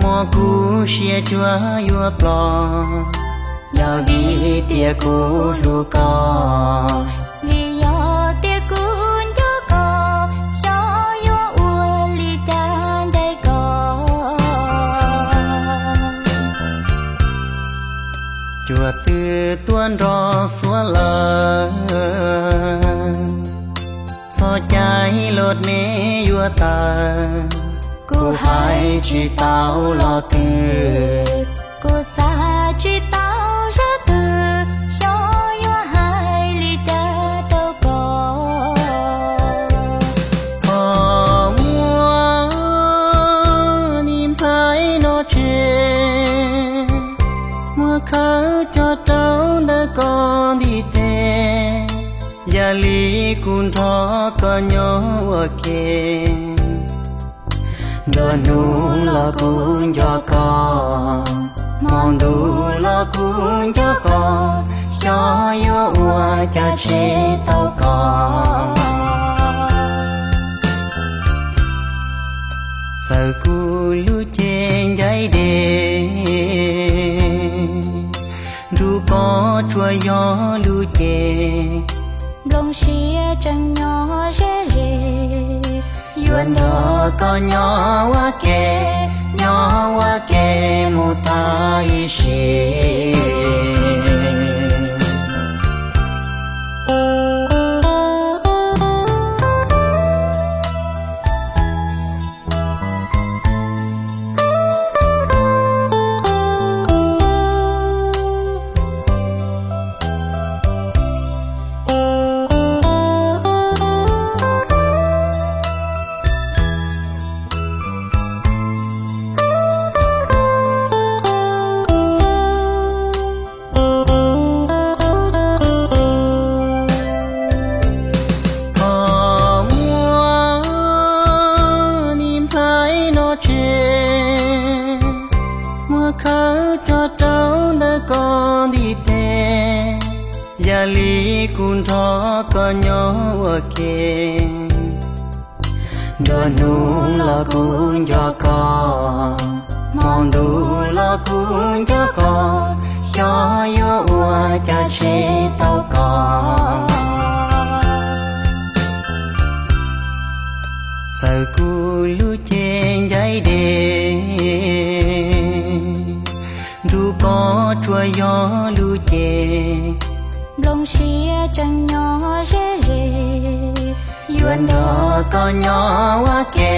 Muab kuv siab cuag yuav ploj, yog vim tias kuv hlub koj. Vim yog tias kuv nco koj, xyov yuav ua li cas ncaim koj. Cuag twg tuaj nrog xuav lawm, txoj cai los neb yuav tawm, kuv hais tsis tau lo twg, kuv xav tsis tau zaj twg, xyov yuav hais li cas rau koj. Ho muab niag nplhaib no tseg, muab khawb cog rau ntawm koj ntiv tes, yam li kuv nrog koj nyob ua ke. Nruab hnub los kuv nco koj, hmo ntuj los kuv nco koj, xyov yuav ua cas tseg tau koj. Txawm kuv lub cev ncaim dej, nrug koj tsuas yog lub cev. Nplooj siab tseem nyob ze ze, yuav nrog koj nyob ua ke, nyob ua ke mus tag ib sim. Ho muab niag nplhaib no tseg, muab khawb cog rau ntawm koj ntiv tes, yam li kuv nrog koj nyob ua ke. Nruab hnub los kuv nco koj, hmo ntuj los kuv nco koj, xyov yuav ua cas tseg tau koj. Txawm kuv lub cev ncaim dej, nrug koj tsuas yog lub cev. Nplooj siab tseem nyob ze ze, yuav nrog koj nyob ua ke.